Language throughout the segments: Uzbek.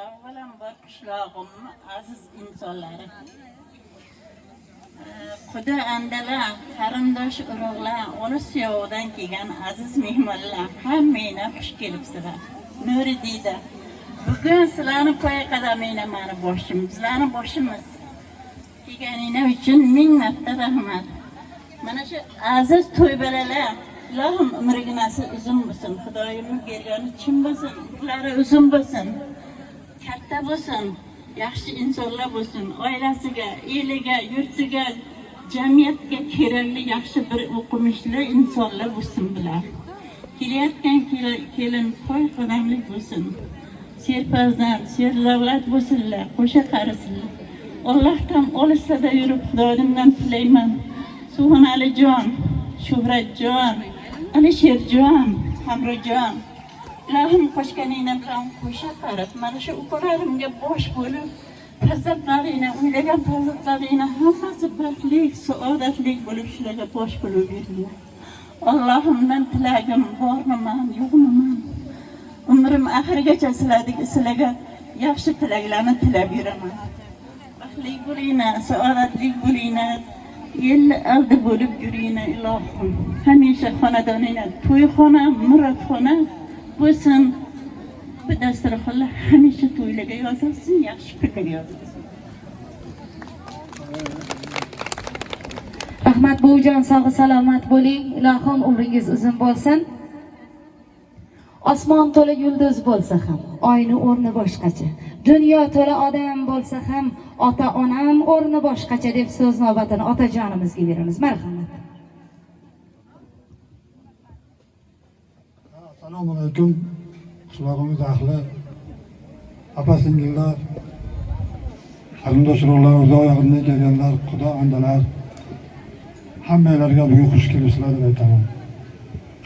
Avvalambor qishlog'imni aziz insonlari. Quda andalar, qarindosh urug'lar, olis yo'ldan kelgan aziz mehmonlar, hammanglar xush kelibsizlar. Nuri deydi. Bugun sizlarni poy qadaminglar mani boshim, bizlarni boshimiz. Kelganinglar uchun ming marta rahmat. Mana shu aziz to'y bolalar, ilohim umriginasi uzun bo'lsin, Xudoyimning bergani chin bo'lsin, umrlari uzun bo'lsin, katta bo'lsin, yaxshi insonlar bo'lsin, oilasiga, eliga, yurtiga, jamiyatga kerakli yaxshi bir o'qimishli insonlar bo'lsin bular. Kelayotgan kelin poy qadamli bo'lsin. Serfarzand, serdavlat bo'lsinlar, qo'sha qarisinlar. Allohdan olislarda yurib Xudoyimdan tilayman. Suhon Alijon, Shuhratjon, Alisherjon, Hamrojon. Ilohim qo'shganinglar bilan qo'sha qarib, mana shu ukalarimga bosh bo'lib, farzandlaringni, o'ylagan farzandlaringni hammasi baxtli, saodatli bo'lib shularga bosh bo'lib beringlar. Allohimdan tilagim bormiman, yo'qmiman. Umrim oxirigacha sizlarga yaxshi tilaklarni tilab yuraman. Baxtli bo'linglar, saodatli bo'linglar. Yil oldi bo'lib yuringlar ilohim. Hamisha xonadoninglar to'yxona, murodxona bo'lsin. Bu dasturxonlar hamisha to'ylarga yozilsin, yaxshi kunlarga yozilsin. Rahmat buvijon, sog' salomat bo'ling. Ilohim umringiz uzun bo'lsin. Osmon to'la yulduz bo'lsa ham, oyni o'rni boshqacha. Dunyo to'la odam bo'lsa ham, ota onam o'rni boshqacha deb so'z navbatini otajonimizga beramiz. Marhamat. Assalomu alaykum, qishlog'imiz ahli, opa singillar, qarindosh urug'lar, uzoq yaqindan kelganlar, quda andalar, hammanglarga bugun xush kelibsizlar deb aytaman.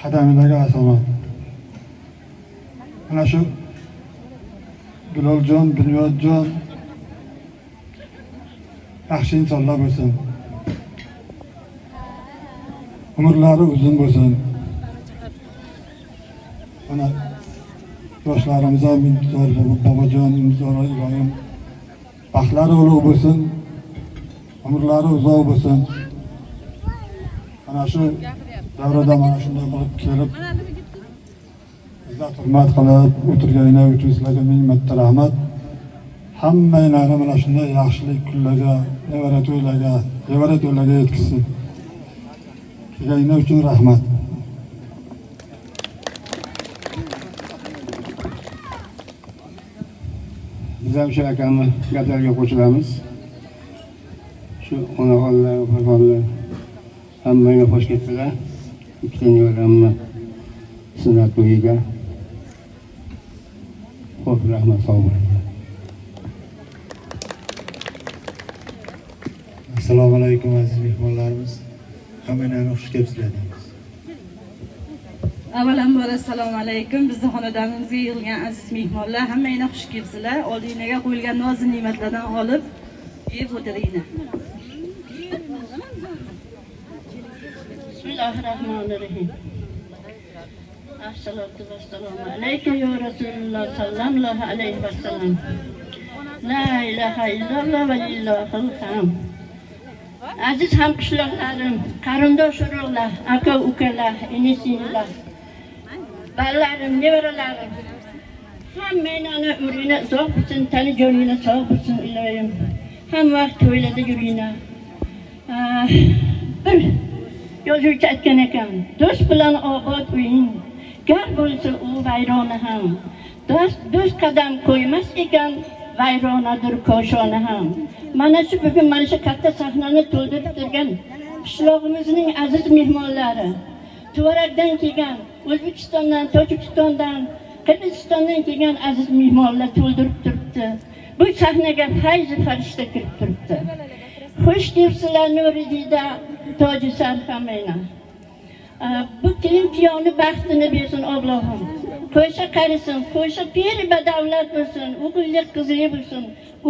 Qadaminglarga assalomu. Mana shu Biloljon, Bunyodjon yaxshi insonlar bo'lsin. Umrlari uzun bo'lsin. Mana yoshlarimiz ham intizor, bobojon intizor, iloyim baxtlari ulug' bo'lsin, umrlari uzoq bo'lsin. Mana shu davrada mana shunday qilib kelib izzat hurmat qilib o'tirganinglar uchun sizlarga ming marta rahmat. Hammanglarni mana shunday yaxshilik kunlarga, nevara to'ylarga, evara to'ylarga yetkazsin. Kelganinglar uchun rahmat. Biz ham shu akamni gaplariga qo'shilamiz. Shu onaxonlar, opaxonlar hammaga xush kelibsizlar. Ikkita nevaramni sunnat to'yiga. Xo'p, rahmat, sog' bo'linglar. Assalomu alaykum aziz mehmonlarimiz. Hammanglarni xush kelibsizlar deymiz. Avvalambor assalomu alaykum. Bizni xonadonimizga yig'ilgan aziz mehmonlar, hammanglar xush kelibsizlar. Oldinglarga qo'yilgan noz ne'matlardan olib yeb o'tiringlar. Bismillahirrahmanirrahim. Assalatu vassalamu alayka ya Rasululloh sallallohu alayhi vasallam. La ilaha illalloh va lillahil hamd. Aziz hamqishloqlarim, qarindosh urug'lar, aka ukalar, ini singillar, bolalarim, nevaralarim, hammanglarni umringlar uzoq bo'lsin, tani joninglar sog' bo'lsin iloyim. Hamma vaqt to'ylarda yuringlar. Bir yozuvchi aytgan ekan, do'st bilan obod uying, gar bo'lsa u vayrona ham. Do'st qadam qo'ymas ekan, vayronadir koshona ham. Mana shu bugun mana shu katta sahnani to'ldirib turgan qishlog'imizning aziz mehmonlari, Tuvarakdan kelgan, O'zbekistondan, Tojikistondan, Qirg'izistondan kelgan aziz mehmonlar to'ldirib turibdi. Bu sahnaga fayzi farishta kirib turibdi. Xush kelibsizlar Nuri diyda, toji sar hammanglar. Bu kelin kuyovni baxtini bersin Allohim. Qo'sha qarisin, qo'sha piri badavlat bo'lsin, o'g'illi qizli bo'lsin.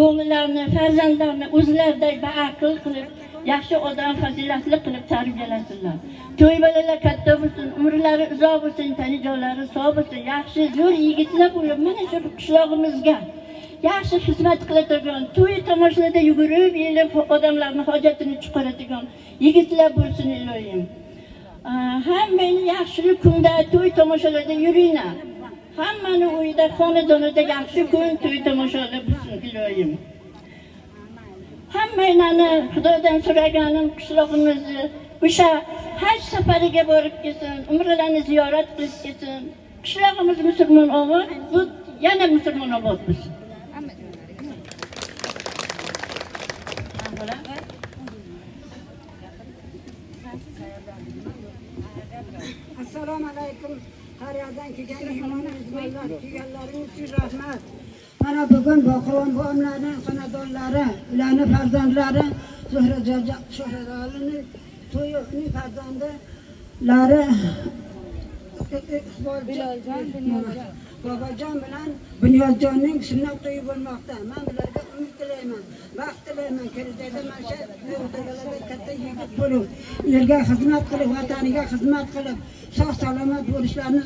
O'g'illarni, farzandlarni o'zlariday baaql qilib, yaxshi odam, fazilatli qilib tarbiyalasinlar. To'y bolalar katta bo'lsin, umrlari uzoq bo'lsin, tani jonlari sog' bo'lsin, yaxshi zo'r yigitlar bo'lib mana shu qishlog'imizga Yaxshi xizmat qiladigan, to'y tomoshalarda yugurib yelib odamlarni hojatini chiqaradigan yigitlar bo'lsin iloyim. Hammani yaxshilik kunda to'y tomoshalarda yuringlar. Hammani uyida, xonadonida yaxshi kun, to'y tomoshalar bo'lsin iloyim. Hammanglarni Xudodan so'raganim qishlog'imizni o'sha haj safariga borib kelsin, umralarni ziyorat qilib kelsin. Qishlog'imiz musulmon obod, bu yana musulmon obod bo'lsin. Assalomu alaykum. Qariyadan kelgan mehmonlar, kelganlaringiz uchun rahmat. Mana bugun Boqivon bobomlarning xonadonlari, ularning farzandlari Zuhrajonning to'yi, uning farzandlari Iqboljon, Bobojon bilan Bunyodjonning sunnat to'yi bo'lmoqda. Men bularga umid tilayman, baxt tilayman. Kelajakda mana shu o'rtalarda katta yigit bo'lib, elga xizmat qilib, vataniga xizmat qilib, sog' salomat bo'lishlarini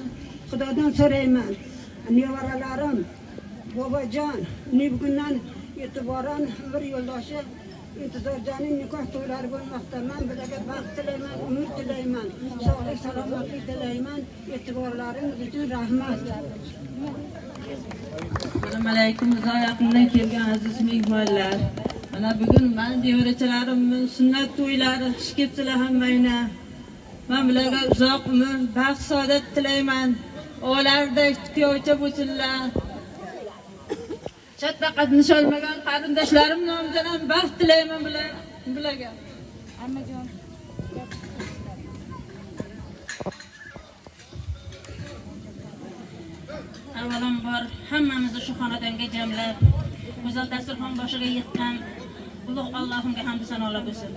Xudodan so'rayman. Nevaralarim, Bobojon, bugundan e'tiboran bir yo'ldoshi Intizorjonning nikoh to'ylari bo'lmoqda. Men bularga baxt tilayman, umr tilayman, sog'lik, salomatlik tilayman. E'tiborlaringiz uchun rahmat. Assalomu alaykum, uzoq yaqindan kelgan aziz mehmonlar. Mana bugun men nevarachalarimning sunnat to'ylari, xush kelibsizlar hammanglar. Men bularga uzoq umr, baxt, saodat tilayman. Oilalarida kuyovcha bo'lsinlar. Chatda qatnasholmagan qarindoshlarim nomidan ham baxt tilayman bularga. Ammajon. Avvalambor hammamizni shu xonadonga jamlab, go'zal dasturxon boshiga yig'gan ulug' Allohimga hamd sanolar bo'lsin.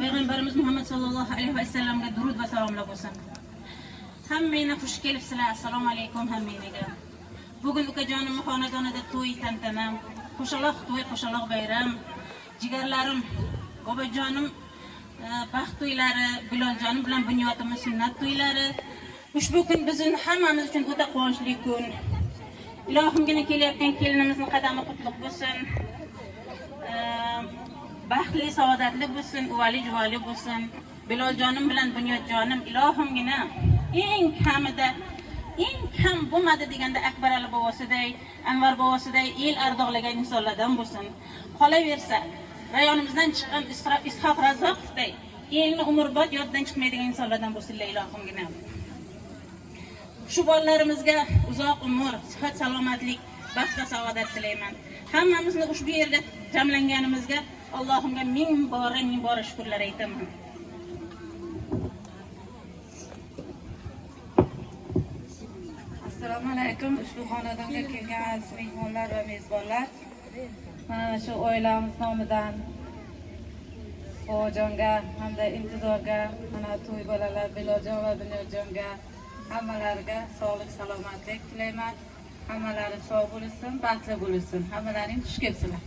Payg'ambarimiz Muhammad sallallohu alayhi vasallamga durud va salomlar bo'lsin. Hammanglar xush kelibsizlar. Assalomu alaykum hammanglarga. Bugun ukajonimning xonadonida to'y tantana, qo'shaloq to'y, qo'shaloq bayram. Jigarlarim, bobojonim baxt to'ylari, Biloljonim bilan Bunyodimiz sunnat to'ylari. Ushbu kun bizning hammamiz uchun o'ta quvonchli kun. Ilohimgina kelayotgan kelinimizning qadami qutlug' bo'lsin. Baxtli, saodatli bo'lsin, uvali juvali bo'lsin. Biloljonim bilan Bunyodjonim ilohimgina eng kamida, eng kam bo'lmadi deganda Akbar Ali bobosiday, Anvar bobosiday el ardoqlagan insonlardan bo'lsin. Qolaversa, rayonimizdan chiqqan Ishoq Razzoqovday elni umrbod yoddan chiqmaydigan insonlardan bo'lsinlar ilohimgina. Shu bolalarimizga uzoq umr, sihat, salomatlik, baxt va saodat tilayman. Hammamizni ushbu yerda jamlanganimizga Allohimga ming bora shukrlar aytaman. Assalomu alaykum. Ushbu xonadonga kelgan aziz mehmonlar va mezbonlar. Mana shu oilamiz nomidan Bobojonga hamda Intizorga, mana to'y bolalar Biloljon va Bunyodjonga hammalariga sog'lik, salomatlik tilayman. Hammalari sog' bo'lsin, baxtli bo'lsin. Hammalaring xush kelibsizlar.